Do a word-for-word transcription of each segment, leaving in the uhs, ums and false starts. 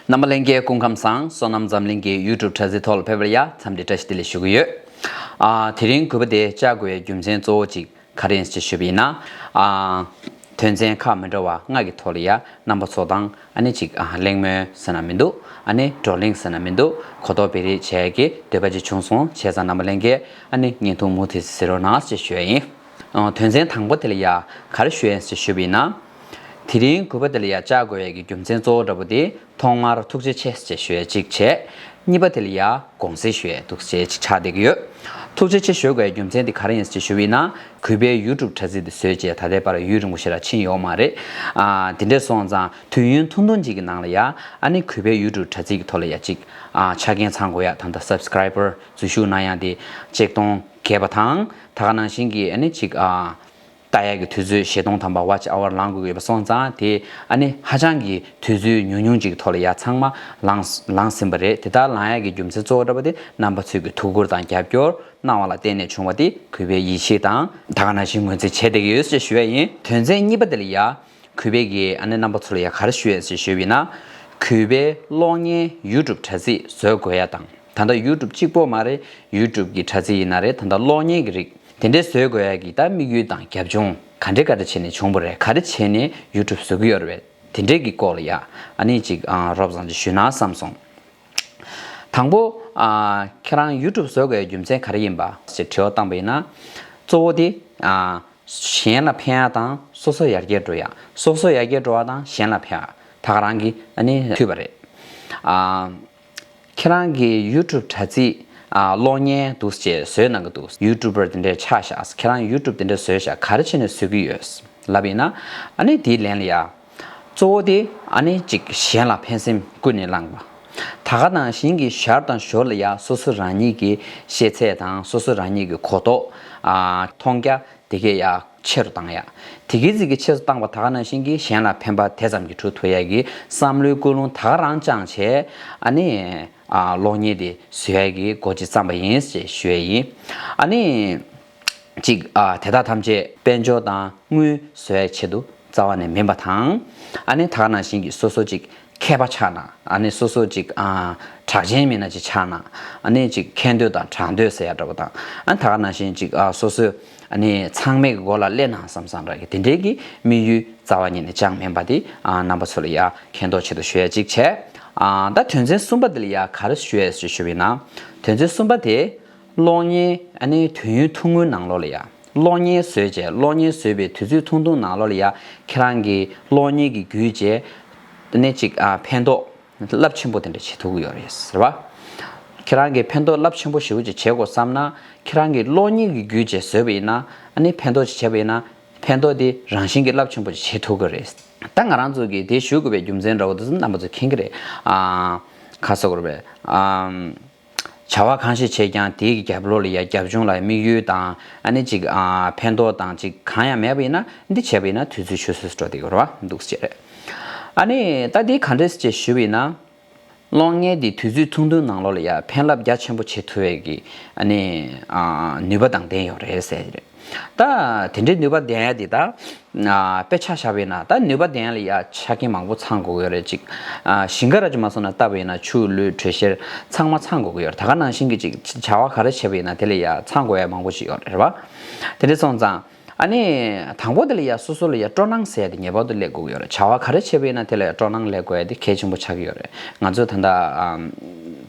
རྣམ་པ་ལྷན་རྒྱས་སྐུ་ཁམས་བཟང་། བསོད་ནམས་འཛམ་གླིང་གི་YouTube་དྲ་ཚིགས་ཐོག་ལ་ཕེབས་པར་ཡ་འཚམས་འདྲི་བཀྲ་ཤིས་བདེ་ལེགས་ཞུ་གི་ཡོད། ཨ། དེ་རིང་གུས་པ་དེ་བཅར་དགོས་པའི་རྒྱུ་མཚན་གཙོ་བོ་གཅིག་ག་རེ་ཡིན་ཟེར་ཞུས་པ་ཡིན་ན། ཨ། དོན་ཚན་ཁག་མི་འདྲ་བ་ལྔ་གི་ཐོག་ལ་ཡ་རྣམ་པ་ཚོ་དང་ཨ་ནི་གཅིག་ཨ། གླེང་མོལ་ཟེར་ན་མི་འདུག་ཨ་ནི་བགྲོ་གླེང་ཟེར་ན་མི་འདུག་གོ་རྟོགས་སྤེལ་རེས་བྱེད་ཡ་གི་འདོད་པ་ཅིག་བྱུང་སོང་། བྱས་ཙང་རྣམ་པ་ལྷན་རྒྱས་ཨ་ནི་བརྙན་ཐུང་མུ་མཐུད་གཟིགས་རོགས་གནང་ཞེས་ཞུ་ཡ་ཡིན། ཨ། དོན་ཚན་དང་པོ་དེ་ལ་ཡ་ག་རེ་ཞུ་ཡ་ཡིན་ཟེར་ཞུས་པ་ཡིན་ན། དེ་རིང་གུས་པ་དེ་ལ་ཡ་བཅར་དགོས་ཡ་གི་རྒྱུ་མཚན་གཙོ་བོ་འདྲ་པོ་དེ་ཐོག་མར་ཐུགས་རྗེ་ཆེ་ཞེས་ཞུ་ཡ་གཅིག་བྱས། གཉིས་པ་དེ་ལ་ཡ་དགོངས་སེལ་ཞུ་ཡ་འདུག་ཅེས་གཅིག་ཆགས་བསྡད་ཀྱི་ཡོད། ཐུགས་རྗེ་ཆེ་ཞུ་དགོས་ཡ་རྒྱུ་མཚན་དེ་ག་རེ་ཡིན་ཟེར་ཞུས་པ་ཡིན་ན། གུས་པའི་YouTube་དྲ་ཚིགས་དེ་བཟོས་རྗེས་ད་ལྟའི་བར་ཡུན་རིང་པོ་ཞིག་ལ་ཕྱིན་ཡོད་མ་རེད། ཨ། དེ་འདྲས་སོང་ཙང་དུས་ཡུན་ཐུང་ཐུང་ཅིག་གི་ནང་ལ་ཡ་ཨ་ནི་གུས་པའི་YouTube་དྲ་ཚིགས་ཀྱི་ཐོག་ལ་ཡ་གཅིག་ཨ། ཆ་རྐྱེན་ཚང་དགོས་ཡ། ད་ལྟ་subscriber་འཛུལ་ཞུགས་གནང་ཡ་དེ་ཆིག་སྟོང་བརྒལ་བ་དང་། ད་ག་ནང་བཞིན་གྱི་ཨ་ནི་གཅིག་ཨ། ལྟ་ཡག་གི་དུས་ཚོད་བཞི་སྟོང་ཐམ་པ་watch hour་ལང་དགོས་ཀྱི་ཡོད་པ་སོང་ཙང་། དེ་ཨ་ནི་ཧ་ཅང་གི་དུས་ཚོད་ཉུང་ཉུང་ཅིག་གི་ཐོག་ལ་ཡ་ཚང་མ་ལངས་ལངས་ཟིན་པ་རེད། དེ་ལྟར་ལང་ཡག་གི་རྒྱུ་མཚན་གཙོ་བོ་འདྲ་པོ་དེ་རྣམ་པ་ཚོས་ཀྱི་ཐུགས་ཁུར་དང་རྒྱབ་སྐྱོར་གནང་བ་ལ་བརྟེན་ནས་བྱུང་བ་དེ་གུས་པས་ཡིད་ཆེས་དང་ད་ག་ནང་བཞིན་ངོས་འཛིན་བྱས་བསྡད་ཀྱི་ཡོད་ཅེས་ཞུ་ཡ་ཡིན། དོན་ཚན་གཉིས་པ་དེ་ལ་ཡ་གུས་པས་ཀྱི་ཨ་ནི་རྣམ་པ་ཚོ་ལ་ཡ་ག་རེ་ཞུ་ཡ་ཟེར་ཞུས་པ་ཡིན་ན། གུས་པའི་གློག་བརྙན་YouTube་དྲ་ཚིགས་བཟོ་དགོས་ཡ་དང་། ད་ལྟ་YouTube་གཅིག་པོ་མ་རེད། YouTube་གི་དྲ་ཚིགས་ཡིན་ན་རེད། ད་ལྟ་གློག་བརྙན་གྱི་རིགས་དེ་འདྲའི་བཟོ་དགོས་ཡ་གི་ད་དམིགས་ཡུལ་དང་རྒྱབ་ལྗོངས་ག་འདྲས་ག་འདྲས་བྱས་ནས་བྱུང་བ་རེད། ག་རེ་བྱས་ནས་YouTube་བཟོ་གི་ཡོད་རེད། དེ་འདྲས་ཀྱི་སྐོར་ལ་ཡ་ཨ་ནི་ཅིག་ཨ། རོབ་ཙམ་ཅིག་ཞུས་ན་བསམ་སོང་། དང་པོ། ཨ། ཁྱེད་རང་YouTube་བཟོ་དགོས་ཡ་རྒྱུ་མཚན་ག་རེ་ཡིན་པ་ཞེས་དྲི་བ་བཏང་པ་ཡིན་ན། གཙོ་བོ་དེ། ཨ། གཞན་ལ་ཕན་ཡ་དང་སོ་སོ་ཡར་རྒྱས་འགྲོ་ཡ། སོ་སོ་ཡར་རྒྱས་འགྲོ་བ་དང་གཞན་ལ་ཕན་ཡ་ད་ག་རང་གི་ཨ་ནི་མཐུན་པ་རེད། ཨ། ཁྱེད་རང་གི་YouTube་དྲ་ཚིགས། ཨ། གློག་བརྙན་འདུག་ཅེས་བཟོས་གནང་གི་འདུག YouTuber་དེ་འདྲས་ཆགས་ཤག་ཁྱེད་རང་YouTube་དེ་འདྲས་བཟོས་ཤག་ག་རེ་བྱས་ནས་བཟོ་གི་ཡོད་ལབ་ཡིན་ན། ཨ་ནི་དེའི་ལན་ལ་ཡ། གཙོ་བོ་དེ་ཨ་ནི་གཅིག་གཞན་ལ་ཕན་སེམས་ཀུན་ནས་བསླངས་པ། ད་ག་ནང་བཞིན་གྱི་ཞར་དང་ཞོར་ལ་ཡ་སོ་སོ་རང་ཉིད་ཀྱི་ཤེས་ཚད་དང་སོ་སོ་རང་ཉིད་ཀྱི་གོ་རྟོགས། ཨ། མཐོང་རྒྱ་དེ་གས་ཡ་ཆེ་རུ་བཏང་ཡ། དེ་གས་ཟིག་གི་ཆེ་རུ་བཏང་བ་ད་ག་ནང་བཞིན་གྱི་གཞན་ལ་ཕན་པ་དེ་ཙམ་གྱིས་འགྲུབ་ཐུབ་ཡ་གི་བསམ་བློའི་ཀུན་སློང་ད་ག་རང་བཅངས་བྱས། ཨ་ནི། ཨ། གློག་བརྙན་དེ་བཟོ་ཡ་གི་འགོ་ཅིག་བརྩམས་པ་ཡིན་ཞེས་ཞུ་ཡ་ཡིན། ཨ་ནི། གཅིག་ཨ། དེ་དག་ཐམས་ཅད་དཔལ་འབྱོར་དང་དངུལ་བཟོ་ཡའི་ཆེད་དུ་རྩ་བ་ནས་མིན་པ་དང་། ཨ་ནི་ད་ག་ནང་བཞིན་གྱི་སོ་སོ་གཅིག་མཁས་པ་ཆགས་ན། ཨ་ནི་སོ་སོ་གཅིག་ཨ། གྲགས་ཅན་མི་སྣ་ཅིག་ཆགས་ན། ཨ་ནི་གཅིག་མཁྱེན་འདོད་དང་གྲགས་འདོད་ཟེར་ཡ་འདྲ་པོ་དང་། ཨ་ནི་ད་ག་ནང་བཞིན་གཅིག་ཨ། སོ་སོ་ཨ་ནི་ཚང་མའི་གི་མགོ་ལ་སླེབས་ན་བསམ་བསམ་འདྲ་གི་དེ་འདྲའི་གི་དམིགས་ཡུལ་རྩ་བ་ཉིད་ནས་བཅངས་མིན་པ་དེ། ཨ། རྣམ་པ་ཚོ་ལ་ཡ་མཁྱེན་རྟོགས་ཆེད་དུ་ཞུ་ཡ་གཅིག་བྱས། ཨ། ད་དོན་ཚན་གསུམ་པ་དེ་ལ་ཡ་ག་རེ་ཞུ་ཡ་ཞུ་ཞུ་བ་ཡིན་ན། དོན་ཚན་གསུམ་པ་དེ། གློག་བརྙན་ཨ་ནི་དུས་ཡུན་ཐུང་ངུའི་ནང་ལོགས་ལ་ཡ། གློག་བརྙན་བཟོས་རྗེས་གློག་བརྙན་བཟོས་པའི་དུས་ཚོད་ཐུང་ཐུང་ནང་ལོགས་ལ་ཡ་ཁྱེད་རང་གིས་གློག་བརྙན་གྱི་བརྒྱུད་རྗེས་ཨ་ནི་ཅིག་ཨ། ཕན་ཐོགས་རླབས་ཆེན་པོ་དེ་འདྲ་བྱེད་ཐུབ་ཀྱི་ཡོད་རེད་ཟེར་བ། ཁྱེད་རང་གིས་ཕན་ཐོགས་རླབས་ཆེན་པོ་ཞེ་པོ་ཅིག་བྱེད་དགོས་བསམ་ན། ཁྱེད་རང་གིས་གློག་བརྙན་གྱི་བརྒྱུད་རྗེས་བཟོས་པ་ཡིན་ན། ཨ་ནི་ཕན་ཐོགས་ཅིག་བྱས་པ་ཡིན་ན། ཕན་ཐོགས་དེ་རང་བཞིན་གྱིས་རླབས་ཆེན་པོ་ཅིག་བྱེད་ཐུབ་ཀྱི་རེད། ད་ང་རང་ཚོ་གིས་དེ་ཞུ་དགོས་པའི་རྒྱུ་མཚན་འདྲ་བོ་དེ་ཚོ་རྣམ་པ་ཚོས་མཁྱེན་གྱི་རེད། ཨ། ག་རེ་ཟེར་དགོས་རེད་པས། ཨ། བྱ་བ་གང་ཞིག་བྱེད་ཀྱང་དེའི་རྒྱབ་ལོགས་ལ་ཡ་རྒྱབ་ལྗོངས་ལ་དམིགས་ཡུལ་དང་ཨ་ནི་ཅིག་ཨ། ཕན་ཐོགས་དང་ཅིག་གང་ཡང་མེད་པ་ཡིན་ན། འདི་བྱས་པ་ཡིན་ན་དུས་ཚོད་ཆུད་ཟོས་སུ་འགྲོ་བསྡད་ཀྱི་རེད་པ། འདུག་སེ་རེད། ཨ་ནི་ད་འདི་ག་འདྲས་ཅེས་ཞུས་པ་ཡིན་ན། གློག་བརྙན་འདི་དུས་ཚོད་ཐུང་ཐུང་ནང་ལོགས་ལ་ཡ་ཕན་རླབས་རྒྱ་ཆེན་པོ་བྱེད་ཐུབ་པའི་གི་ཨ་ནི་ཨ། ནུས་པ་དང་ལྡན་ཡོད་རེད་ཟེར་གྱི་རེད། ད་དེ་འདྲའི་ནུས་པ་ལྡན་ཡ་འདི་ད། ཨ། དཔེ་ཆ་བཞག་པ་ཡིན་ན་ད་ནུས་པ་ལྡན་ཡ་ལ་ཡ་ཆ་རྐྱེན་མང་པོ་ཚང་དགོས་ཀྱི་ཡོད་རེད་ཅིག་ཨ། ཞིང་ཁ་ར་ཅིག་མ་སོང་ན་བཏབ་པ་ཡིན་ན་ཆུ་ལུད་དྲོད་གཤེར་ཚང་མ་ཚང་དགོས་ཀྱི་ཡོད་རེད། ད་ག་ནང་བཞིན་གྱི་ཅིག་བྱ་བ་ག་རེ་བྱས་པ་ཡིན་ན་དེ་ལ་ཡ་ཚང་དགོས་ཡ་མང་པོ་ཞིག་ཡོད་རེད་པ། དེ་འདྲ་སོང་ཙང་། ཨ་ནི། དང་པོ་དེ་ལ་ཡ་སོ་སོ་ལ་ཡ་སྤྲོ་སྣང་ཟེར་ཡ་དེ་ངེས་པར་དུ་སླེབས་དགོས་ཀྱི་ཡོད་རེད། བྱ་བ་ག་རེ་བྱས་པ་ཡིན་ན་དེ་ལ་ཡ་སྤྲོ་སྣང་སླེབས་དགོས་ཡ་དེ་གལ་ཆེན་པོ་ཆགས་ཀྱི་ཡོད་རེད། ང་ཚོ་ད་ལྟ་ཨམ།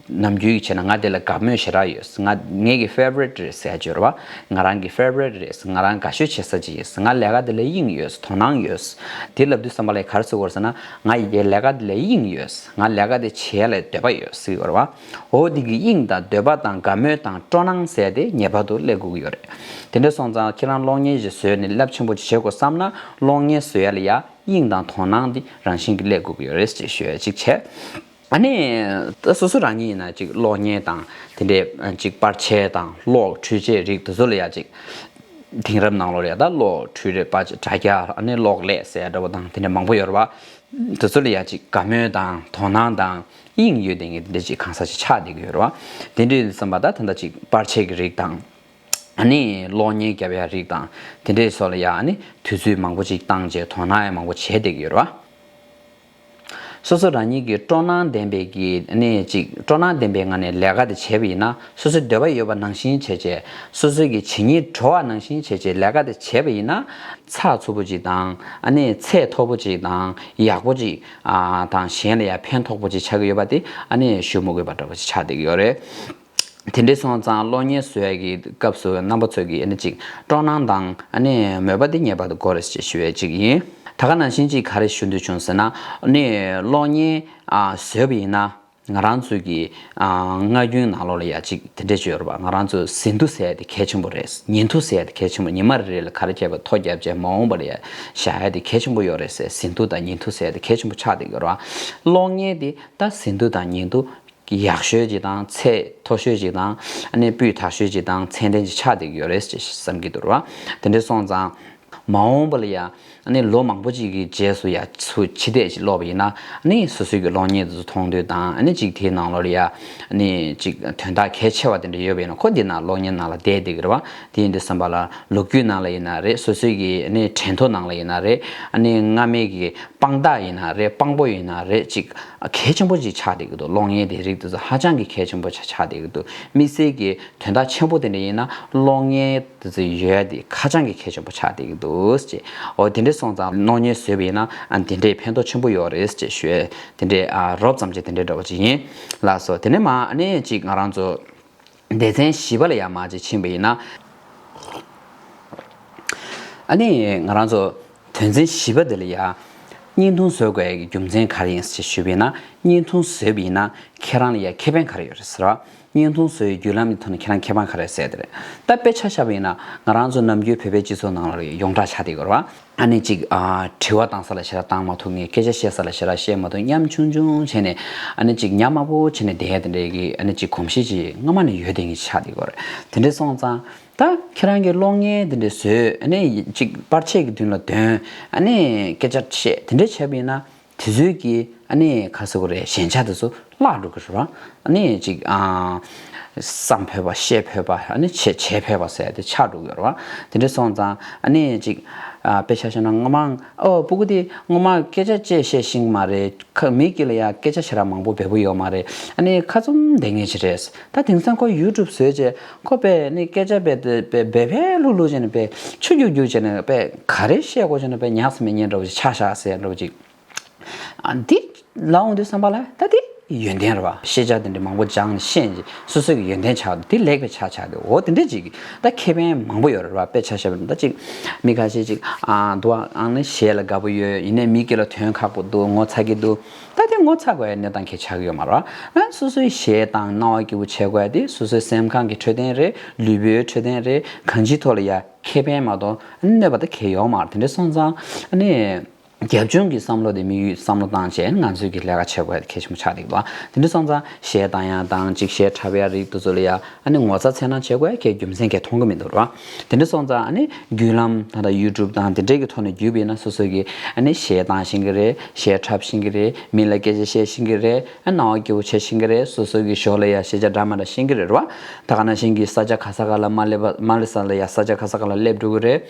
ནམ་རྒྱུན་གྱི་བྱས་ན་ང་དེ་ལ་དགའ་མོས་ཞེ་དྲག་ཡོད། ང་ངེད་ཀྱི་ཕེ་ཝ་རི་ཊི་རེད་ཟེར་ཡ་ཅིག་ཡོད་རེད་པ། ང་རང་གི་ཕེ་ཝ་རི་ཊི་རེད། ང་རང་དགའ་ཤོས་བྱེད་ས་ཅིག་ཡིན། ང་ལས་ཀ་དེ་ལ་དབྱིངས་ཡོད། དོ་སྣང་ཡོད། དེ་ལབ་དུས་ཙམ་པ་ལ་ག་རེ་ཟེར་དགོས་རེད་ཟེར་ན། ང་ཡི་ལས་ཀ་དེ་ལ་དབྱིངས་ཡོད། ང་ལས་ཀ་དེ་བྱེད་ཡ་ལ་འདོད་པ་ཡོད་ཟེར་གྱི་ཡོད་རེད་པ། འོ་དེ་གི་དབྱིངས་དང་འདོད་པ་དང་དགའ་མོས་དང་སྤྲོ་སྣང་ཟེར་དེ་ངེས་པར་དུ་སླེབས་དགོས་ཀྱི་ཡོད་རེད། དེ་འདྲ་སོང་ཙང་ཁྱེད་རང་གློག་བརྙན་ཞིག་བཟོས་ནས་རླབས་ཆེན་པོ་ཅིག་བྱེད་དགོས་བསམ་ན། གློག་བརྙན་བཟོ་ཡ་ལ་ཡ་དབྱིངས་དང་དོ་སྣང་དེ་རང་བཞིན་གྱིས་སླེབས་དགོས་ཀྱི་ཡོད་རེད་ཅེས་ཞུ་ཡ་གཅིག་བྱས། ཨ་ནི། ད་སོ་སོ་རང་ཉིད་ཡིན་ན་ཅིག་གློག་བརྙན་དང་དེ་འདྲའི་ཅིག་པར་ཆས་དང་གློག་འཕྲུལ་ཆས་རིགས་དེ་ཚོ་ལ་ཡ་ཅིག་དེང་རབས་ནང་ལོགས་ལ་ཡ་ད་གློག་འཕྲུལ་རེད་པ། དྲ་རྒྱ། ཨ་ནི་གློག་ཀླད་ཟེར་ཡ་འདྲ་པོ་དང་དེ་འདྲ་མང་པོ་ཡོད་རེད་པ། དེ་ཚོ་ལ་ཡ་ཅིག་དགའ་མོས་དང་དོ་སྣང་དང་དབྱིངས་ཡོད་དེ་ངས་དེ་འདྲ་ཅིག་གང་ཟག་ཅིག་ཆགས་བསྡད་ཀྱི་ཡོད་རེད་པ། དེ་འདྲ་ཡིན་བསམ་པ་ད་ད་ལྟ་ཅིག་པར་ཆས་ཀྱི་རིགས་དང་། ཨ་ནི་གློག་བརྙན་རྒྱབ་ཡ་རིགས་དང་དེ་འདྲའི་སོགས་ལ་ཡ་ཨ་ནི་དུས་ཚོད་མང་པོ་ཅིག་བཏང་རྗེས་དོ་སྣང་ཡང་མང་པོ་བྱས་བསྡད་ཀྱི་ཡོད་རེད་པ། སོ་སོ་རང་ཉིད་ཀྱི་སྤྲོ་སྣང་ལྡན་པའི་གི་ཨ་ནི་ཅིག་སྤྲོ་སྣང་ལྡན་པའི་ངང་ནས་ལས་ཀ་དེ་བྱས་པ་ཡིན་ན། སོ་སོའི་འདོད་པ་ཡོད་པ་ནང་བཞིན་བྱས་བྱས། སོ་སོའི་གི་བྱེད་སྙིང་བྲོ་བ་ནང་བཞིན་བྱས་བྱས་ལས་ཀ་དེ་བྱས་པ་ཡིན་ན། ཚགས་ཚུད་པོ་ཅིག་དང་། ཨ་ནི་ཚད་མཐོ་པོ་ཅིག་དང་། ཡག་པོ་ཅིག་ཨ་དང་། གཞན་ལ་ཡང་ཕན་ཐོགས་པོ་ཅིག་ཆགས་ཀྱི་ཡོད་པ་དེ་ཨ་ནི་ཞུ་མི་དགོས་པ་འདྲ་པོ་ཅིག་ཆགས་བསྡད་ཀྱི་ཡོད་རེད། དེ་འདྲ་སོང་ཙང་གློག་བརྙན་བཟོ་ཡ་གི་སྐབས་སུ་རྣམ་པ་ཚོས་ཀྱི་ཨ་ནི་ཅིག་སྤྲོ་སྣང་དང་ཨ་ནི་མོས་པ་དེ་ངེས་པར་དུ་དགོས་རེད་ཅེས་ཞུ་ཡ་ཅིག་ཡིན། ད་ག་ནང་བཞིན་ཅིག་ག་རེ་ཞུ་འདོད་བྱུང་ཟེར་ན། ཨ་ནི་གློག་བརྙན་ཨ་བཟོས་པ་ཡིན་ན། ང་རང་ཚོའི་གི་ཨ་སྔ་རྒྱུན་ནང་ལོགས་ལ་ཡ་ཅིག་དེ་འདྲ་ཅིག་ཡོད་རེད་པ། ང་རང་ཚོ་ཟིན་ཐོ་ཟེར་ཡ་དེ་གལ་ཆེན་པོ་རེད། ཉིན་ཐོ་ཟེར་ཡ་དེ་གལ་ཆེན་པོ། ཉི་མ་རེ་རེ་ལ་ག་རེ་བྱས་པ་ཐོ་བརྒྱབ་བྱས་མ་འོངས་པ་ལ་ཡ་བཞག་ཡ་དེ་གལ་ཆེན་པོ་ཡོད་རེད་ཟེར། ཟིན་ཐོ་དང་ཉིན་ཐོ་ཟེར་ཡ་དེ་གལ་ཆེན་པོ་ཆགས་བསྡད་ཀྱི་ཡོད་རེད་པ། གློག་བརྙན་དེ་ད་ཟིན་ཐོ་དང་ཉིན་ཐོ་ཡག་ཤོས་ཅིག་དང་། ཚད་མཐོ་ཤོས་ཅིག་དང་། ཨ་ནི་སྤུས་དག་ཤོས་ཅིག་དང་ཚད་ལྡན་ཅིག་ཆགས་བསྡད་ཀྱི་ཡོད་རེད་ཅེས་བསམ་གྱི་འདུག་ར། དེ་འདྲ་སོང་ཙང་མ་འོངས་པ་ལ་ཡ་ཨ་ནི་ལོ་མང་པོ་ཅིག་གི་རྗེས་སུ་ཡ་ཚུར་ཕྱི་བལྟས་ཅིག་ཀློག་པ་ཡིན་ན། ཨ་ནི་སོ་སོའི་གི་གློག་བརྙན་དེ་ཚོ་མཐོང་དུས་དང་། ཨ་ནི་ཅིག་དེའི་ནང་ལོགས་ལ་ཡ་ཨ་ནི་ཅིག་དོན་དག་གལ་ཆེ་བ་དེ་འདྲ་ཡོད་པ་ཡིན་ན། ཁོ་འདི་ནང་གློག་བརྙན་ནང་ལ་བསྡད་བསྡད་ཀྱི་རེད་པ། དེ་ཡིན་དུས་ཙམ་པ་ལ་ལོ་རྒྱུས་ནང་ལ་ཡིན་ན་རེད། སོ་སོའི་གི་ཨ་ནི་དྲན་ཐོ་ནང་ལ་ཡིན་ན་རེད། ཨ་ནི་སྔ་མའི་གི་དཔང་རྟགས་ཡིན་ན་རེད། དཔང་པོ་ཡིན་ན་རེད། ཅིག་གལ་ཆེན་པོ་ཅིག་ཆགས་བསྡད་ཀྱི་འདུག་གློག་བརྙན་དེ་རིགས་དེ་ཚོ་ཧ་ཅང་གི་གལ་ཆེན་པོ་ཆགས་ཆགས་བསྡད་ཀྱི་འདུག་དམིགས་བསལ་གྱི་དོན་དག་ཆེན་པོ་དེ་འདྲ་ཡིན་ན་གློག་བརྙན་དེ་ཚོ་ཡོད་ཡ་དེ་ཧ་ཅང་གི་གལ་ཆེན་པོ་ཆགས་བསྡད་ཀྱི་འདུག་ཅེས། འོ་དེ་འདྲ་སོང་ཙང་གློག་བརྙན་བཟོས་པ་ཡིན་ན་ཨ་དེ་འདྲའི་ཕན་ཐོགས་ཆེན་པོ་ཡོད་རེད་ཅེས་ཞུ་ཡས། དེ་འདྲའི་ཨ་རོབ་ཙམ་ཅིག་དེ་འདྲའི་འདྲ་པོ་ཅིག་ཡིན། ལགས་སོ། དེ་ནས་མ་ཨ་ནི་ཅིག་ང་རང་ཚོ་སྡེ་ཚན་བཞི་པ་ལ་ཡ་མ་ཅིག་ཕྱིན་པ་ཡིན་ན། ཨ་ནི་ང་རང་ཚོ་དོན་ཚན་བཞི་པ་དེ་ལ་ཡ་བརྙན་ཐུང་བཟོ་དགོས་ཡ་གི་རྒྱུ་མཚན་ག་རེ་ཡིན་ཞེས་ཞུས་པ་ཡིན་ན། བརྙན་ཐུང་བཟོས་པ་ཡིན་ན་ཁྱེད་རང་ལ་ཡ་ཁེ་ཕན་ག་རེ་ཡོད་རེད་ཟེར་བ། བརྙན་ཐུང་བཟོ་ཡའི་བརྒྱུད་ལམ་གྱི་ཐོག་ནས་ཁྱེད་རང་ཁེ་ཕན་ག་རེ་ཟེར་དེ་རེད། ད་དཔེ་ཆ་བཞག་པ་ཡིན་ན་ང་རང་ཚོ་ནམ་རྒྱུན་བོད་པའི་སྤྱི་ཚོགས་ནང་ལ་ཡ་ཡོངས་གྲགས་ཆགས་བསྡད་ཡོད་རེད་བ། ཨ་ནི་ཅིག་ཨ་དྲི་བ་བཏང་ས་ལ་ཞེ་དྲག་བཏང་མ་ཐུབ། ངས་སྐད་ཆ་བཤད་ས་ལ་ཞེ་དྲག་བཤད་མ་ཐུབ། ཉམ་ཆུང་ཆུང་བྱས་ནས་ཨ་ནི་ཅིག་ཉམས་དམའ་པོ་བྱས་ནས་བསྡད་ཡ་དེ་འདྲའི་གི་ཨ་ནི་ཅིག་གོམས་གཤིས་ཅིག་སྔ་མ་ནས་ཡོད་བསྡད་མཁན་ཅིག་ཆགས་བསྡད་ཡོད་རེད། དེ་འདྲ་སོང་ཙང་ད་ཁྱེད་རང་གི་གློག་བརྙན་དེ་འདྲ་བཟོས། ཨ་ནི་ཅིག་པར་ཆས་ཀྱི་མདུན་ལ་འདོན། ཨ་ནི་སྐད་ཆ་བཤད། དེ་འདྲ་བྱས་པ་ཡིན་ན་དེ་ཚོའི་གི་ཨ་ནི་ག་རེ་ཟེར་དགོས་རེད། ཞན་ཆ་དེ་ཚོ་བརླག་འགྲོ་གི་རེད་བ། ཨ་ནི་ཅིག་ཨ་བསམ་ཕོད་པ། བཤད་ཕོད་པ། ཨ་ནི་བྱེད་བྱེད་ཕོད་པ་ཟེར་དེ་ཆགས་འགྲོ་གི་རེད་བ། དེ་འདྲ་སོང་ཙང་ཨ་ནི་ཅིག་ཨ་དཔེ་ཆ་བཞག་ན་སྔོན་མ། ཨོ་སྤུ་གུ་དེ་སྔོན་མ་སྐད་ཆ་བཅས་བཤད་ཤེས་ཀྱི་མ་རེད། ཁ་མི་དཀྱིལ་ལ་ཡ་སྐད་ཆ་ཞེ་དྲག་མང་པོ་འབེལ་པོ་ཡོད་མ་རེད། ཨ་ནི་ཁ་རྩོམ་བསྡད་མཁན་ཅིག་རེད། ད་དེང་སང་ཁོ་ཡུ་ཊུབ་བཟོས་བྱས་ཁོ་དཔེ་ནི་སྐད་ཆ་དཔེ་དཔེ་དཔེ་ལྷུག་ལྷུག་བྱས་ནས་དཔེ་ཆུ་རྒྱུག་རྒྱུག་བྱས་ནས་དཔེ་ག་རེ་བཤད་དགོས་བྱས་ནས་དཔེ་ཉག་ཙམ་མེད་མཁན་འདྲ་བོ་ཅིག་ཆགས་ཤག་ཟེར་འདྲ་བོ་ཅིག་ཨ་འདི་ལབ་འོང་དུས་ཙམ་པ་ལ་ད་འདི་ཡོན་ཏན་རེད་བ། ཤེས་བྱ་དེ་འདྲ་མང་པོ་སྦྱངས་ནས་ཤེས་ཀྱི་སོ་སོ་གི་ཡོན་ཏན་ཆགས་འདི་ལེགས་པའི་ཆ་ཆགས་འདི། འོ་དེ་འདྲ་ཅིག་ད་ཁེ་ཕན་མང་པོ་ཡོད་རེད་བ། དཔེ་ཆ་བཞག་པ་ད་ཅིག་མི་ཁ་ཤས་ཅིག་ཨ་འདུག་ཨ་ནི་གཞས་ལ་དགའ་པོ་ཡོད། ཡིན་ནའི་མི་དཀྱིལ་ལ་ཐོན་ཁག་པོ་འདུག་ངོ་ཚ་གི་འདུག་ད་དེ་ངོ་ཚ་དགོས་ཡ་གནས་སྟངས་གལ་ཆགས་ཀྱི་ཡོད་མ་རེད་བ། ཨ་སོ་སོའི་གཞས་དང་སྣང་བ་སྐྱིད་པོ་བྱེད་དགོས་ཡ་དེ་སོ་སོའི་སེམས་ཁམས་ཀྱི་འཕྲོད་བསྟེན་རེད། ལུས་པོའི་འཕྲོད་བསྟེན་རེད། གང་ཅིའི་ཐོག་ལ་ཡ་ཁེ་ཕན་མ་གཏོགས་གནོད་པ་ད་གལ་ཡོད་མ་རེད། དེ་འདྲ་སོང་ཙང་ཨ་ནི། རྒྱབ་ལྗོངས་ཀྱི་བསམ་བློ་དེ་དམིགས་ཡུལ་བསམ་བློ་བཏང་བྱས་ང་ཚོས་ཀྱི་ལས་ཀ་བྱེད་དགོས་གལ་ཆེན་པོ་ཆགས་འདུག་བ། དེ་འདྲ་སོང་ཙང་གཞས་བཏང་ཡ་དང་ཅིག་གཞས་འཁྲབ་ཡ་རིགས་དེ་ཚོ་ལ་ཡ་ཨ་ནི་ངོ་ཚ་འཚེར་སྣང་བྱེད་དགོས་གལ་རྒྱུ་མཚན་གལ་མཐོང་གི་མི་འདུག་བ། དེ་འདྲ་སོང་ཙང་ཨ་ནི་བརྒྱུད་ལམ་ད་ལྟ་ཡུ་ཊུབ་དང་དེ་འདྲས་ཀྱི་ཐོག་ནས་བརྒྱུད་པ་ཡིན་ན་སོ་སོ་གི་ཨ་ནི་གཞས་བཏང་ཤེས་ཀྱི་རེད། གཞས་འཁྲབ་ཤེས་ཀྱི་རེད། མི་ལ་སྐད་ཆ་བཤད་ཤེས་ཀྱི་རེད། ཨ་སྣང་བ་སྐྱིད་པོ་བྱེད་ཤེས་ཀྱི་རེད། སོ་སོ་གི་ཞོར་ལ་ཡ་ཤེས་བྱ་འདྲ་མི་འདྲ་ཤེས་ཀྱི་རེད་བ། ད་ག་ནང་བཞིན་གྱི་ས་ཆ་ག་ས་ག་ལ་མ་སླེབས་པ་མ་སླེབས་ས་ལ་ཡ་ས་ཆ་ག་ས་ག་ལ་སླེབས་འགྲོ་གི་རེད།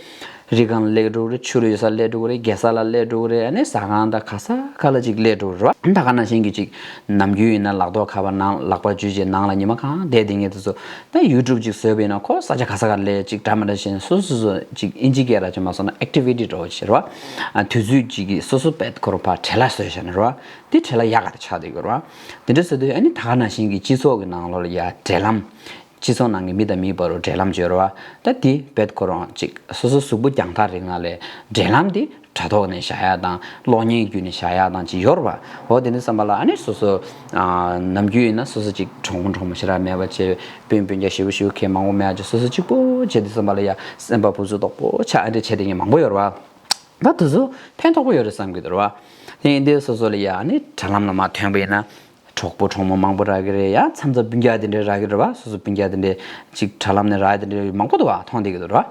རི་སྒང་ལ་སླེབས་འགྲོ་གི་རེད། ཆུ་ལ་ཡོད་ས་སླེབས་འགྲོ་གི་རེད། རྒྱལ་ས་ལ་སླེབས་འགྲོ་གི་རེད། ཨ་ནི་ཟ་ཁང་དང་ག་ས་ག་ལ་ཅིག་སླེབས་འགྲོ་གི་རེད་བ། ད་ག་ནང་བཞིན་གྱི་ཅིག་ནམ་རྒྱུན་ཡིན་ན་ལག་ཐོག་ཁ་པར་ནང་ལག་པ་འཇུས་བྱས་ནང་ལ་ཉི་མ་གང་བསྡད་བསྡད་མཁན་དེ་ཚོ་ད་ཡུ་ཊུབ་ཅིག་བཟོས་པ་ཡིན་ན་ཁོ་ས་ཆ་ག་ས་ག་སླེབས་ཅིག་འདྲ་མི་འདྲ་བྱས་ནས་སོ་སོ་སོ་ཅིག་ཨིན་ཇི་སྐད་ར་ཅིག་མ་སོང་ན་ཨེག་ཊི་བི་ཊི་འདྲ་བོ་ཅིག་རེད་བ། ཨ་དུས་ཚོད་ཅིག་གི་སོ་སོ་དཔེ་ཁོ་རང་ཕར་བྲེལ་བ་བཟོས་བཞག་ནས་རེད་བ། དེ་བྲེལ་བ་ཡག་ག་དེ་ཆགས་བསྡད་ཡོད་རེད་བ། དེ་འདྲ་བཟོས་དུས་ཨ་ནི་ད་ག་ནང་བཞིན་གྱི་སྤྱི་ཚོགས་ཀྱི་ནང་ལོགས་ལ་ཡ་འབྲེལ་ལམ། སྤྱི་ཚོགས་ནང་གི་མི་དང་མིའི་བར་དུ་འབྲེལ་ལམ་བརྗོད་རོགས། ད་དེ་རྦད་ཁོ་རང་ཅིག་སོ་སོ་གཟུགས་པོ་རྒྱང་ཐག་རིང་ན་ལས་འབྲེལ་ལམ་དེ་དྲ་ཐོག་ནས་བཞག་ཡ་དང་གློག་བརྙན་བརྒྱུད་ནས་བཞག་ཡ་དང་ཅིག་ཡོད་རེད་བ། འོ་དེ་འདྲ་བསམ་པ་ལ་ཨ་ནི་སོ་སོ་ཨ་ནམ་རྒྱུན་ཡིན་ན་སོ་སོ་ཅིག་གྲོགས་མོ་གྲོགས་མོ་ཞེ་དྲག་མེད་པ་བྱས། སྤུན་སྤུན་ཀྱག་ཞེ་པོ་ཞེ་པོ་ཁྱད་མང་པོ་མེད་ཨ་ཅིག་སོ་སོ་གཅིག་པོ་བྱས་དུས་ཙམ་པ་ལ་ཡ་སེམས་པ་ཕུར་ཚུགས་དོག་པོ་ཆགས་ཨ་འདྲ་བྱས་དེ་ངས་མང་པོ་ཡོད་རེད་བ། ད་དེ་ཚོ་ཕན་ཐོགས་པོ་ཡོད་རེད་བསམ་གྱི་འདུག་རེད་བ། དེ་ཡིན་དུས་སོ་སོ་ལ་ཡ་ཨ་ནི་དྲ་ལམ་ལ་མར་ཐོན་པ་ཡིན་ན། གྲོགས་པོ་གྲོགས་མོ་མང་པོ་རག་གི་རེད། ཡ་མཚམས་མཚམས་སྤུན་ཀྱག་དེ་འདྲས་རག་གི་རེད་བ། སོ་སོ་སྤུན་ཀྱག་དེ་འདྲས་ཅིག་དྲ་ལམ་ནས་རག་དེ་འདྲས་མང་པོ་འདུག་བ། མཐོང་བསྡད་ཀྱི་འདུག་རེད་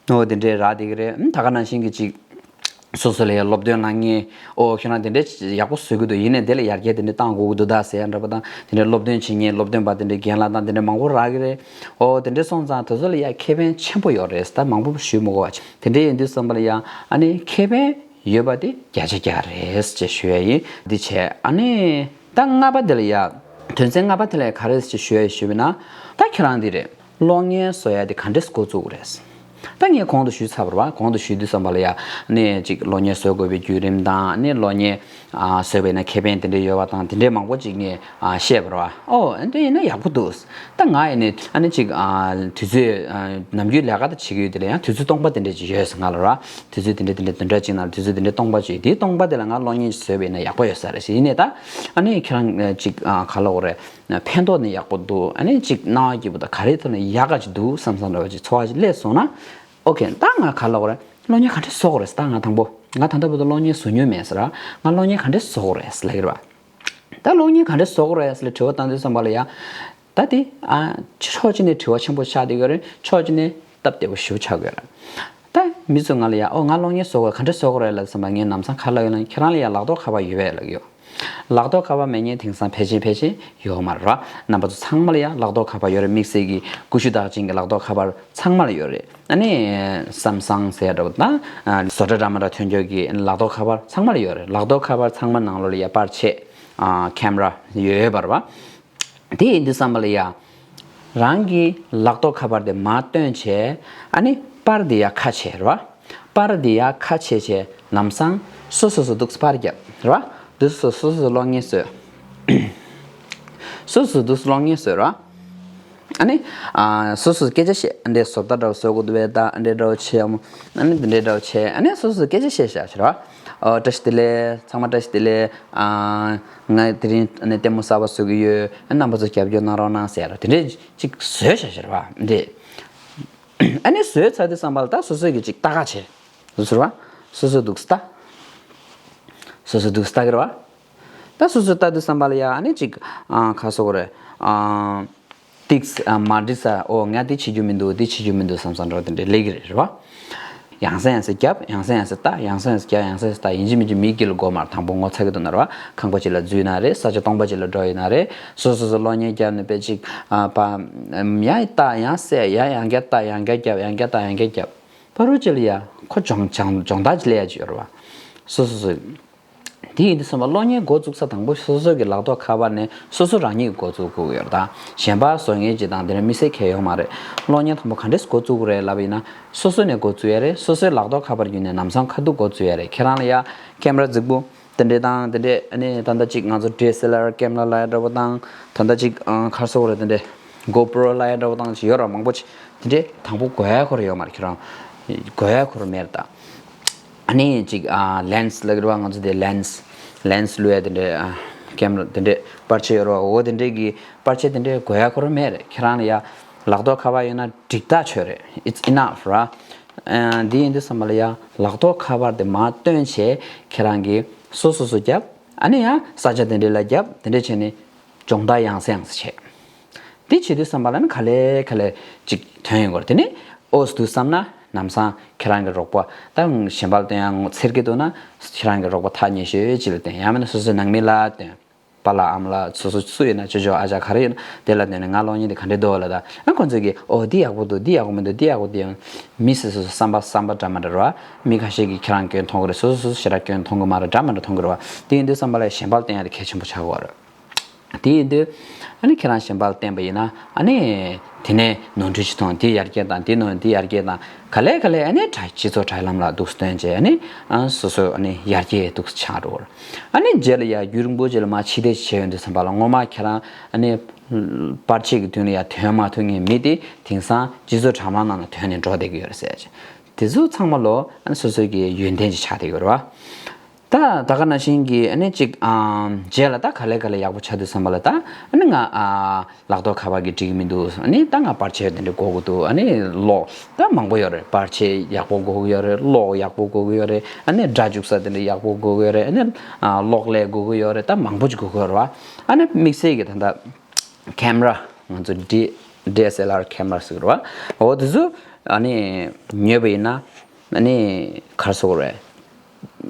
བ། ཨོ་དེ་འདྲས་རག་བསྡད་ཀྱི་རེད། ཨ་ད་ག་ནང་བཞིན་གྱི་ཅིག་སོ་སོ་ལ་ཡ་སློབ་སྟོན་གནང་མཁན། ཨོ་ཁྱོད་རང་དེ་འདྲས་ཡག་པོ་བཟོ་གི་འདུག་ཡིན་ནའི་དེ་ལ་ཡར་རྒྱས་དེ་འདྲས་གཏང་དགོས་ཀྱི་འདུག་ད་ཟེར་ཡ་འདྲ་པོ་དང་། དེ་འདྲས་སློབ་སྟོན་བྱེད་མཁན་སློབ་སྟོན་པ་དེ་འདྲས་རྒན་ལགས་དང་དེ་འདྲས་མང་པོ་རག་གི་རེད། ཨོ་དེ་འདྲས་སོང་ཙང་དེ་ཚོ་ལ་ཡ་ཁེ་ཕན་ཆེན་པོ་ཡོད་རེད། ད་མང་པོ་ཞུ་མི་དགོས་བ། དེ་འདྲས་ཡིན་དུས་ཙམ་པ་ལ་ཡ་ཨ་ནི་ཁེ་ཕན་ ཡོད་པ་དེ་བརྒྱ་ཆ་བརྒྱ་རེད་ཅེས་ཞུ་ཡ་ཡིན། འདི་བྱས་ཨ་ནི་ད་ལྔ་པ་དེ་ལ་ཡ་དོན་ཚན་ལྔ་པ་དེ་ལ་ག་རེ་ཞེས་ཞུ་ཡ་ཞུས་པ་ན། ད་ཁྱེད་རང་འདི་རེད། གློག་བརྙན་བཟོ་ཡ་དེ་ག་འདྲས་འགོ་བཙུགས་དགོས་རེད། ད་ངས་གོང་དུ་ཞུས་ཚར་བ་རེད་བ། གོང་དུ་ཞུས་དུས་ཙམ་པ་ལ་ཡ་ནས་ཅིག་གློག་བརྙན་བཟོ་དགོས་པའི་བརྒྱུད་རིམ་དང་ནས་གློག་བརྙན་ཨ་བཟོས་པ་ཡིན་ན་ཁེ་ཕན་དེ་འདྲས་ཡོད་པ་དང་དེ་འདྲས་མང་པོ་ཅིག་ངས་ཨ་བཤད་པ་རེད་བ། ཨོ་དེ་ཡིན་ན་ཡག་པོ་འདུག་ད་ང་ཡིན་ནས་ཨ་ནི་ཅིག་ཨ་དུས་ཚོད་ཨ་ནམ་རྒྱུན་ལས་ཀ་ད་བྱེད་ཀྱི་ཡོད། དེ་ལ་ཡང་དུས་ཚོད་སྟོང་པ་དེ་འདྲས་ཅིག་ཡོད་ཟེར་ང་ལ་རེད་བ། དུས་ཚོད་དེ་འདྲས་དེ་འདྲས་བདུན་ཕྲག་གཅིག་ནང་ལ་དུས་ཚོད་དེ་འདྲས་སྟོང་པ་ཅིག་དེའི་སྟོང་པ་དེ་ལ་ང་གློག་བརྙན་ཅིག་བཟོས་པ་ཡིན་ན་ཡག་པོ་ཡོད་ས་རེད་ཟེར། ཡིན་ནས་ད་ཨ་ནི་ཁྱེད་རང་ཅིག་ཨ་ག་ལབ་དགོས་རེད། ཕན་ཐོགས་ནི་ཡག་པོ་འདུག་ཨ་ནི་ཅིག་སྣང་བ་སྐྱིད་པོ་དང་ག་རེ་ཐོག་ནས་ཡག་ག་ཅིག་འདུག་བསམ་བསམ་འདྲ་བ་ཅིག་ཚོར་བ་ཅིག་སླེབས་སོང་ན། ཨོ་ཁེ། ད་ང་ག་ལབ་དགོས་རེད། གློག་བརྙན་ག་འདྲས་བཟོ་དགོས་རེད་ཟེར། ད་ང་དང་པོ་ང་ད་ལྟ་བར་དུ་གློག་བརྙན་བཟོ་མྱོང་མེད་ཟེར། ང་གློག་བརྙན་ག་འདྲས་བཟོ་དགོས་རེད་ཟེར་ལབ་ཀྱི་རེད་བ། ད་གློག་བརྙན་ག་འདྲས་བཟོ་དགོས་རེད་ཟེར་ལ་དྲི་བ་བཏང་དུས་ཙམ་པ་ལ་ཡ། ད་དེ་ཨ་ཕྱོགས་གཅིག་ནས་དྲི་བ་ཆེན་པོ་ཆགས་བསྡད་ཀྱི་ཡོད་རེད། ཕྱོགས་གཅིག་ནས་སྟབས་བདེ་པོ་ཞེ་པོ་ཆགས་ཀྱི་ཡོད་རེད། ད་མི་ཚོས་ང་ལ་ཡ་ཨོ་ང་གློག་བརྙན་བཟོ་དགོས་ག་འདྲས་བཟོ་དགོས་རེད་ལབ་ཙམ་པ་ངས་ལམ་སང་ག་ལབ་ཡོད་ལབ་ན། ཁྱེད་རང་ལ་ཡ་ལག་ཐོག་ཁ་པར་ཡོད་པས་ལབ་ཀྱི་ཡོད། ལག་ཐོག་ཁ་པར་མེད་མཁན་དེང་སང་ཕལ་ཆེར་ཕལ་ཆེར་ཡོད་མ་རེད་བ། རྣམ་པ་ཚོ་ཚང་མ་ལ་ཡ་ལག་ཐོག་ཁ་པར་ཡོད་རེད། དམིགས་བསལ་གྱི་ཀུ་ཤུ་དག་ཅན་གྱི་ལག་ཐོག་ཁ་པར་ཚང་མ་ལ་ཡོད་རེད། ཨ་ནི་སམ་སང་ཟེར་ཡ་འདྲ་པོ་དང་ཨ་བཟོ་གྲྭ་འདྲ་མི་འདྲ་ཐོན་རྒྱུ་གི་ལག་ཐོག་ཁ་པར་ཚང་མ་ལ་ཡོད་རེད། ལག་ཐོག་ཁ་པར་ཚང་མ་ནང་ལོགས་ལ་ཡ་པར་ཆས་ཨ་ཁེམ་ར་ཡོད་ཡོད་པ་རེད་བ། དེ་ཡིན་དུས་ཙམ་པ་ལ་ཡ། རང་གི་ལག་ཐོག་ཁ་པར་དེ་མར་བཏོན་བྱས། ཨ་ནི་པར་དེ་ཡར་ཁ་ཕྱེ་རེད་བ། པར་དེ་ཡར་ཁ་ཕྱེ་བྱས་ལམ་སང་སོ་སོ་སོ་འདུག་པར་བརྒྱབ་རེད་བ། འདུག་སོ་སོ་སོ་གློག་བརྙན་བཟོས། སོ་སོ་འདུག་གློག་བརྙན་བཟོས་རེད་བ། ཨ་ནི་ཨ་སོ་སོ་སྐད་ཆ་བཤད། འདི་བཟོ་ལྟ་འདྲ་བོ་བཟོ་དགོས་འདུག་པས། ད་འདི་འདྲ་བོ་བྱས་ཡོང་། ཨ་ནི་འདི་འདྲ་འདྲ་བོ་བྱས། ཨ་ནི་སོ་སོ་སྐད་ཆ་བཤད་བཞག་བྱས་རེད་བ། ཨོ་བཀྲ་ཤིས་བདེ་ལེགས། ཚང་མ་བཀྲ་ཤིས་བདེ་ལེགས། ཨ། ང་དེ་རིང་ནས་ལྟད་མོ་གསར་པ་བཟོ་གི་ཡོད། རྣམ་པ་ཚོ་རྒྱབ་སྐྱོར་གནང་རོགས་གནང་ཟེར་ར། དེ་འདྲས་ཅིག་བཟོས་བཞག་བཞག་རེད་བ། འདི། ཨ་ནི་བཟོས་ཚར་དུས་ཙམ་པ་ལ་ད་སོ་སོས་ཀྱི་ཅིག་ལྟ་ག་བྱེད། བཟོ་ཟེར་བ། སོ་སོ་འདུག་ལྟ། སོ་སོ་འདུག་ལྟ་གི་རེད་བ། ད་སོ་སོས་ལྟ་དུས་ཙམ་པ་ལ་ཡ་ཨ་ནི་ཅིག་ཨ་ག་ཟེར་དགོས་རེད། ཨ། ཏིག་ཨ་མ་འགྲིག་ས། ཨོ་ང་འདི་བྱེད་རྒྱུ་མི་འདུག་འདི་བྱེད་རྒྱུ་མི་འདུག་བསམ་བསམ་འདྲ་བ་དེ་འདྲས་སླེབས་ཀྱི་རེད། རེད་བ། ཡང་སེ་ཡང་སེ་བརྒྱབ། ཡང་སེ་ཡང་སེ་ལྟ། ཡང་སེ་ཡང་སེ་བརྒྱབ། ཡང་སེ་ཡང་སེ་ལྟ། ཡིན་གཅིག་མིན་གཅིག་མིའི་དཀྱིལ་ལ་འགོ་མར་དང་པོ་ངོ་ཚ་གི་འདུག་ན་རེད་བ། ཁང་པ་གཅིག་ལ་འཛུལ་ན་རེད། ས་ཆ་སྟོང་པ་གཅིག་ལ་འགྲོ་ཡིན་ན་རེད། སོ་སོ་སོ་གློག་བརྙན་བརྒྱབ་ནས་དཔེ་ཅིག་ཨ་པ་ཡང་ལྟ། ཡང་སེ་ཡང་ཡང་བསྐྱར་ལྟ། ཡང་བསྐྱར་བརྒྱབ། ཡང་བསྐྱར་ལྟ། ཡང་བསྐྱར་བརྒྱབ། ཕ་རོལ་གཅིག་ལ་ཡ་ཁོ་སྦྱོང་སྦྱོང་སྦྱོང་བརྡར་ཅིག་སླེབས་ཡ་ཅིག་ཡོད་རེད་བ། སོ་སོ་སོ། དེ་ཡིན་དུས་ཙམ་པ་གློག་བརྙན་འགོ་བཙུགས་ས་དང་པོ་སོ་སོ་གི་ལག་ཐོག་ཁ་པར་ནས་སོ་སོ་རང་ཉིད་འགོ་བཙུགས་དགོས་ཀྱི་ཡོད་རེད། ད་གཞན་པ་བཟོ་མཁན་ཅིག་དང་དེ་འདྲ་དམིགས་བསལ་གང་ཡང་ཡོད་མ་རེད། གློག་བརྙན་དང་པོ་ག་འདྲས་འགོ་བཙུགས་དགོས་རེད་ལབ་པ་ཡིན་ན། སོ་སོ་ནས་འགོ་བཙུགས་ཡ་རེད། སོ་སོའི་ལག་ཐོག་ཁ་པར་བརྒྱུད་ནས་ལམ་སང་ཁ་ཐུག་འགོ་བཙུགས་ཡ་རེད། ཁྱེད་རང་ལ་ཡ་ཁེམ་ར་རྫིག་པོ་དེ་འདྲས་དང་དེ་འདྲས། ཨ་ནི་ད་ལྟ་ཅིག་ང་ཚོ་ཌི་ཨེས་ཨེལ་ཨར་ཁེམ་ར་ལབ་ཡ་འདྲ་པོ་དང་། ད་ལྟ་ཅིག་ཨ་ག་རེ་ཟེར་དགོས་རེད། དེ་འདྲས་གོ་པྲོ་ལབ་ཡ་འདྲ་པོ་དང་ཅིག་ཡོད་རེད་མང་པོ་ཅིག་དེ་འདྲས་དང་པོ་དགོས་ཡ་ཁོ་རང་ཡོད་མ་རེད། ཁྱེད་རང་དགོས་ཡ་ཁོ་རང་མེད་རེད་ད། ཨ་ནི་ཅིག་ཨ་ལེན་སི་ལབ་ཀྱི་རེད་བ། ང་ཚོ་དེ་ལེན་སི། ལེན་སི་བླུག་ཡ་དེ་འདྲས། ཨ་ཁེམ་ར་དེ་འདྲས་པར་ཆས་ཡོད་རེད་བ། འོ་དེ་འདྲས་ཀྱི་པར་ཆས་དེ་འདྲས་དགོས་ཡ་ཁོ་རང་མེད་རེད། ཁྱེད་རང་ལ་ཡ་ལག་ཐོག་ཁ་པར་ཡོད་ན་འགྲིག་ཐག་ཆོད་རེད། It's enough ར། ཨ་འདི་ཡིན་དུས་ཙམ་པ་ལ་ཡ་ལག་ཐོག་ཁ་པར་དེ་མར་བཏོན་བྱས་ཁྱེད་རང་གིས་སོ་སོ་སོ་བརྒྱབ། ཨ་ནི་ཡ་ས་ཆ་དེ་འདྲས་ལ་བརྒྱབ། དེ་འདྲས་བྱས་ནས་སྦྱོང་བརྡར་ཡང་སེ་ཡང་སེ་བྱས། དེ་བྱེད་དུས་ཙམ་པ་ལ་ནི་ག་ལེ་ག་ལེ་ཅིག་ཐོན་ཡོང་གི་རེད། དེ་ནི་ཨོ་སི་འདུག་བསམ་ན་ལམ་སང་ཁྱེད་རང་གི་རོགས་པ་ད་གཞན་པ་ལ་སྟོན་ཡ་ངོ་འཚེར་གྱི་འདུག་ན། ཁྱེད་རང་གི་རོགས་པ་ཐག་ཉེ་ཤོས་ཅིག་ལ་སྟོན། ཡང་མིན་ན་སོ་སོའི་ནང་མི་ལ་སྟོན། པཱ་ལགས་ཨ་མ་ལགས་སོ་སོ་སུ་ཡིན་ན། ཅོ་ཅོ་ཨ་ཅག་ག་རེ་ཡིན་ན་དེ་ལ་སྟོན་ནས་ང་གློག་བརྙན་དེ་ག་འདྲས་འདུག་ལབ་ད། ཨ་ཁོང་ཚོས་ཀྱིས་ཨོ་འདི་ཡག་པོ་འདུག་འདི་ཡག་པོ་མི་འདུག་འདི་ཡག་པོ་འདུག་ཡང་མི་སོ་སོ་བསམ་པ་བསམ་པ་འདྲ་མི་འདྲ་རེད་བ། མི་ཁ་ཤས་ཀྱིས་ཁྱེད་རང་སྐྱོན་མཐོང་གི་རེད། སོ་སོ་སོ་སོ་ཞེ་དྲག་སྐྱོན་མཐོང་གི་མ་རེད། འདྲ་མི་འདྲ་མཐོང་གི་རེད་བ། དེ་ཡིན་དུས་ཙམ་པ་ལ་གཞན་པ་ལ་སྟོན་ཡ་དེ་གལ་ཆེན་པོ་ཆགས་ཀྱི་ཡོད་རེད། དེ་ཡིན་དུས་ཨ་ནི་ཁྱེད་རང་གཞན་པ་ལ་བསྟན་པ་ཡིན་ན། ཨ་ནི་དེ་ནས་ནོར་འཁྲུལ་ཅིག་མཐོང་། དེ་ཡར་རྒྱས་དང་དེ་ནོར་འདི་ཡར་རྒྱས་དང་ག་ལེ་ག་ལེ། ཨ་ནི་དྲ་སྤྱི་ཚོགས་དྲ་ལམ་ལ་འདུག་སྟོན་བྱས། ཨ་ནི་ཨ་སོ་སོ་ཨ་ནི་ཡར་རྒྱས་འདུག་ཆགས་འགྲོ་བར། ཨ་ནི་རྗེས་ལ་ཡ་རྒྱུན་རིང་པོ་རྗེས་ལ་མར་ཕྱི་བལྟས་བྱས་ཡོང་དུས་ཙམ་པ་ལ་སྔོན་མ་ཁྱེད་རང་ཨ་ནི་པར་ཆས་ཀྱི་མདུན་ལ་ཡ་ཐོན་མ་ཐུབ་མཁན་མི་དེ་དེང་སང་སྤྱི་ཚོགས་དྲ་ལམ་ནང་ལ་ཐོན་ནས་འགྲོ་བསྡད་ཀྱི་ཡོད་རེད་ཟེར་བྱས། དེ་ཚོ་ཚང་མ་ལོ་ཨ་ནི་སོ་སོའི་གི་ཡོན་ཏན་ཅིག་ཆགས་བསྡད་ཀྱི་ཡོད་རེད་བ། ད་ད་ག་ནང་བཞིན་གྱི་ཨ་ནི་ཅིག་ཨམ་རྗེས་ལ་ད་ག་ལེ་ག་ལེ་ཡག་པོ་ཆགས་དུས་ཙམ་པ་ལ་ད་ཨ་ནི་ང་ཨ་ལག་ཐོག་ཁ་པར་གྱིས་འགྲིག་གི་མི་འདུག་ཨ་ནི་ད་ང་པར་ཆས་དེ་འདྲ་དགོས་ཀྱི་འདུག་ཨ་ནི་གློག་ད་མང་པོ་ཡོད་རེད། པར་ཆས་ཡག་པོ་དགོས་ཀྱི་ཡོད་རེད། གློག་ཡག་པོ་དགོས་ཀྱི་ཡོད་རེད། ཨ་ནི་སྒྲ་འཇུག་ས་དེ་འདྲ་ཡག་པོ་དགོས་ཀྱི་ཡོད་རེད། ཨ་ནི་ཨ་གློག་ཀླད་དགོས་ཀྱི་ཡོད་རེད། ད་མང་པོ་ཅིག་དགོས་ཀྱི་ཡོད་རེད་བ། ཨ་ནི་དམིགས་བསལ་གྱི་ད་ལྟ་ཁེམ་ར་ང་ཚོ་ཌི་ཌི་ཨེས་ཨེལ་ཨར་ཁེམ་ར་ཟེར་གྱི་རེད་བ། འོ་དེ་ཚོ་ཨ་ནི་ཉོས་པ་ཡིན་ན་ཨ་ནི་ག་རེ་ཟེར་དགོས་རེད།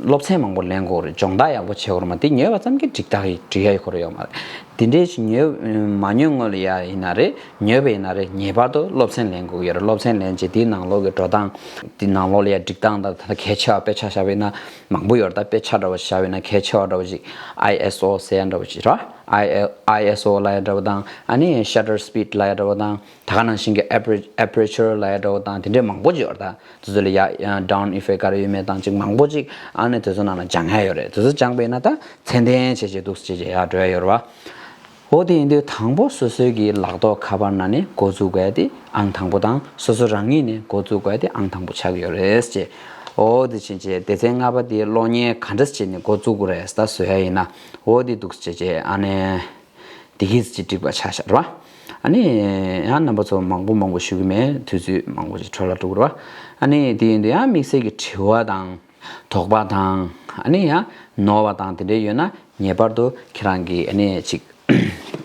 སློབ་ཚན་མང་པོ་ལེན་དགོས་རེད། སྦྱོང་བརྡར་ཡག་པོ་བྱེད་དགོས་རེད། མ་དེ་ཉོས་པ་ཙམ་གྱིས་འགྲིག་ཐག་འགྲིག་ཡ་ཡོད་ཁོ་ར་ཡོད་མ་རེད། དེ་འདྲའི་ཞིག་ཉོས་མ་ཉོས་སྔོན་ལ་ཡ་ཡིན་ན་རེད། ཉོས་པ་ཡིན་ན་རེད། ངེས་པར་དུ་སློབ་ཚན་ལེན་དགོས་ཡོད་རེད། སློབ་ཚན་ལེན་བྱས་དེའི་ནང་ལོགས་ཀྱི་འགྲོ་སྟངས། དེའི་ནང་ལོགས་ལ་ཡ་སྒྲིག་སྟངས་དང་། ད་ལྟ་གལ་ཆེ་བ་དཔེ་ཆ་བཞག་པ་ཡིན་ན་མང་པོ་ཡོད་རེད། ད་དཔེ་ཆ་འདྲ་བོ་བཞག་པ་ཡིན་ན་གལ་ཆེ་བ་འདྲ་བོ་ཞིག་ཨའི་ཨེས་ཨོ་ཟེར་ཡ་འདྲ་བོ་ཞིག་རེད་བ། ཨའི་ཨེས་ཨའི་ཨེས་ཨོ་ལབ་ཡ་འདྲ་བོ་དང་། ཨ་ནི་ཤ་ཊར་སི་པིཌ་ལབ་ཡ་འདྲ་བོ་དང་། ད་ག་ནང་བཞིན་གྱི་ཨེ་པེར་ཨེ་པེར་ཅར་ལབ་ཡ་འདྲ་བོ་དང་། དེ་འདྲའི་མང་པོ་ཅིག་ཡོད་རེད། ད་དེ་ཚོ་ལ་ཡ་ཌའོན་ཨི་ཕེག་ག་རེ་ཡོད་མེད་དང་ཅིག་མང་པོ་ཅིག་ཨ་ནི་དེ་ཚོ་ནང་ལ་སྦྱང་ཡ་ཡོད་རེད། དེ་ཚོ་སྦྱངས་པ་ཡིན་ན་ད་ཚད་ལྡན་བྱས་བྱས་འདུག་སེ་བྱས་བྱས་ཡར་འགྲོ་ཡ་ཡོད་རེད་བ། འོ་དེ་ཡིན་དུས་དང་པོ་སོ་སོའི་གི་ལག་ཐོག་ཁ་པར་ནང་ནས་འགོ་བཙུགས་དགོས་ཡ་དེ་ཨང་དང་པོ་དང་། སོ་སོ་རང་ཉིད་ནས་འགོ་བཙུགས་དགོས་ཡ་དེ་ཨང་དང་པོ་ཆགས་ཀྱི་ཡོད་རེད་ཅེས། འོ་དེ་བྱས་བྱས་སྡེ་ཚན་ལྔ་པ་དེ་གློག་བརྙན་ག་འདྲ་བྱས་ནས་འགོ་བཙུགས་དགོས་རེད་ད་བཟོ་ཡ་ཡིན་ན། འོ་དེ་འདུག་སེ་བྱས་བྱས་ཨ་ནི། དེ་གིས་ཅི་འགྲིག་པ་ཆགས་ཤག་རེད་བ། ཨ་ནི་ཡང་རྣམ་པ་ཚོ་མང་པོ་མང་པོ་ཞུ་གི་མེད། དུས་ཚོད་མང་པོ་ཞིག་འཕྲོ་བརླག་འགྲོ་གི་རེད་བ། ཨ་ནི་དེ་ཡིན་དུས་ཡང་དམིགས་བསལ་གྱི་དྲི་བ་དང་དོགས་པ་དང་། ཨ་ནི་ཡང་ནོར་བ་དང་དེ་འདྲ་ཡོད་ན་ངེས་པར་དུ་ཁྱེད་རང་གི་ཨ་ནི་ཅིག་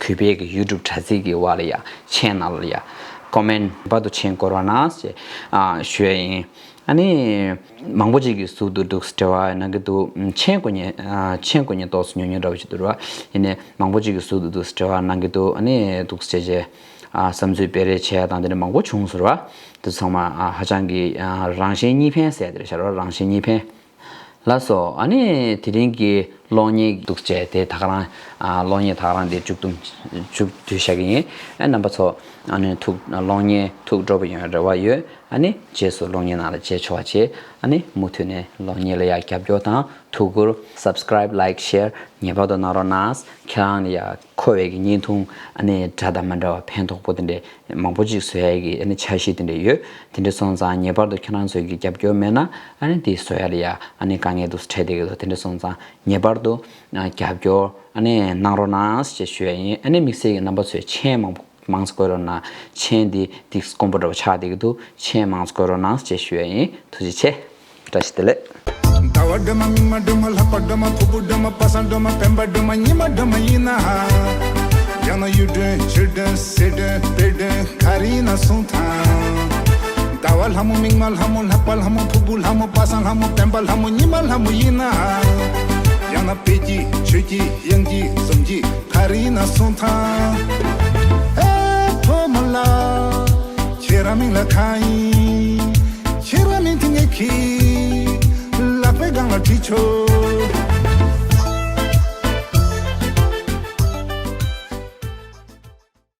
གུས་པའི་གི་ཡུ་ཊུབ་དྲ་ཚིགས་ཀྱི་འོག་ལ་ཡ་མཆན་ནང་ལ་ཡ་ཀོ་མེན་ཊི་ངེས་པར་དུ་མཆན་བཀོད་རོགས་གནང་ཞེས་ཞུ་ཡ་ཡིན། ཨ་ནི། མང་པོ་ཅིག་གིས་ཟུར་དུ་འདུག་སེ་འབྲེལ་བ་གནང་གི་འདུག་མཆན་བཀོད་མཁན། ཨ། མཆན་བཀོད་མཁན་ཏོག་ཙམ་ཉུང་ཉུང་འདྲ་བོ་ཞིག་འདུག་རེད་བ། ཡིན་ནའི་མང་པོ་ཅིག་གིས་ཟུར་དུ་འདུག་སེ་འབྲེལ་བ་གནང་གི་འདུག་ཨ་ནི་འདུག་སེ་བྱས་བྱས། ཨ། བསམ་ཚུལ་སྤེལ་རེས་བྱས་ཡ་དང་དེ་འདྲ་མང་པོ་བྱུང་སོང་རེད་བ། དེ་ཚང་མ། ཨ། ཧ་ཅང་གི། ཨ། རང་གཞན་གཉིས་ཕན་ཟེར་ཡ་དེ་རེད་ཤག་རེད་བ། རང་གཞན་གཉིས་ཕན། ལགས་སོ། ཨ་ནི་དེ་རིང་གི་གློག་བརྙན་འདུག་སེ་བྱས་དེ་ད་ག་རང་། ཨ། གློག་བརྙན་ད་ག་རང་དེ་མཇུག་བསྡུ། མཇུག་བསྡུས་བཞག་གི་ཡིན། ཨ། རྣམ་པ་ཚོ། ཨ་ནི་ཐུགས། གློག་བརྙན་ཐུགས་སྤྲོ་པོ་ཡོང་རེ་བ་ཡོད། ཨ་ནི་རྗེས་སུ་གློག་བརྙན་ནང་ལ་མཇལ་ཆོག་པ་བྱེད། ཨ་ནི་མུ་མཐུད་ནས་གློག་བརྙན་ལ་ཡ་རྒྱབ་སྐྱོར་དང་ཐུགས་ཁུར། སབ་སི་ཀ་རའིབ། ལའིཀ། ཤེར་ངེས་པར་དུ་གནང་རོགས་གནང་། ཁྱེད་རང་ལ་ཡ་མཁོ་བའི་གི་བརྙན་ཐུང་། ཨ་ནི་འདྲ་དང་མི་འདྲ་བ་ཕན་ཐོགས་པོ་དེ་འདྲས་མང་པོ་ཅིག་བཟོ་ཡ་གི། ཨ་ནི་འཆར་གཞི་དེ་འདྲས་ཡོད། དེ་འདྲས་སོང་ཙང་ངེས་པར་དུ་ཁྱེད་རང་ཚོའི་གི་རྒྱབ་སྐྱོར་མེད་ན་ཨ་ནི་དེ་བཟོ་ཡ་ལ་ཡ་ཨ་ནི་དཀའ་ངལ་འདུག་སེ་འཕྲད་བསྡད་ཀྱི་འདུག་དེ་འདྲས་སོང་ཙང་ངེས་པར་དུ་རྒྱབ་སྐྱོར་ཨ་ནི་གནང་རོགས་གནང་ཞེས་ཞུ་ཡ་ཡིན། ཨ་ནི་དམིགས་བསལ་གྱི་རྣམ་པ་ཚོས་མཆན་མང་པོ། མང་ཙམ་བཀོད་རོགས་གནང་། མཆན་འདི་ཏིག་དཀོན་པོ་འདྲ་བོ་ཆགས་བསྡད་ཀྱི་འདུག་མཆན་མང་ཙམ་བཀོད་རོགས་གནང་ཞེས་ཞུ་ཡ་ཡིན། ཐུགས་རྗེ་ཆེ། བཀྲ་ཤིས་བདེ་ལེགས། ཟླ་བ་སྒྲོལ་མ། མིག་དམར་སྒྲོལ་མ། ལྷག་པ་སྒྲོལ་མ། ཕུར་བུ་སྒྲོལ་མ། པ་སངས་སྒྲོལ་མ། སྤེན་པ་སྒྲོལ་མ། ཉི་མ་སྒྲོལ་མ་ཡིན་ན། ཡང་ན་གཡུ་སྒྲོན། བྱུ་སྒྲོན། གསེར་སྒྲོན། དཔལ་སྒྲོན། ག་རེ་ཡིན་ན་གསུངས་དང་། ཟླ་བ་ལྷ་མོ། མིག་དམར་ལྷ་མོ། ལྷག་པ་ལྷ་མོ། ཕུར་བུ་ལྷ་མོ། པ་སངས་ལྷ་མོ། སྤེན་པ་ལྷ་མོ། ཉི་མ་ལྷ་མོ་ཡིན་ན། ཡང་ན་དཔལ་གྱི། ཆོས་ཀྱི། དབྱངས་ཀྱི། འཛུམ་གྱི། ག་རེ་ཡིན་ན་གསུངས་དང་། ཨེ་ཕོ་མོ་ལགས། ཁྱེད་རང་མིང་ལ་གང་ཡིན། ཁྱེད་རང་མིང་དེ་ངེད་ཀྱི་ལག་པའི་སྒང་ལ་བྲིས་ཆོག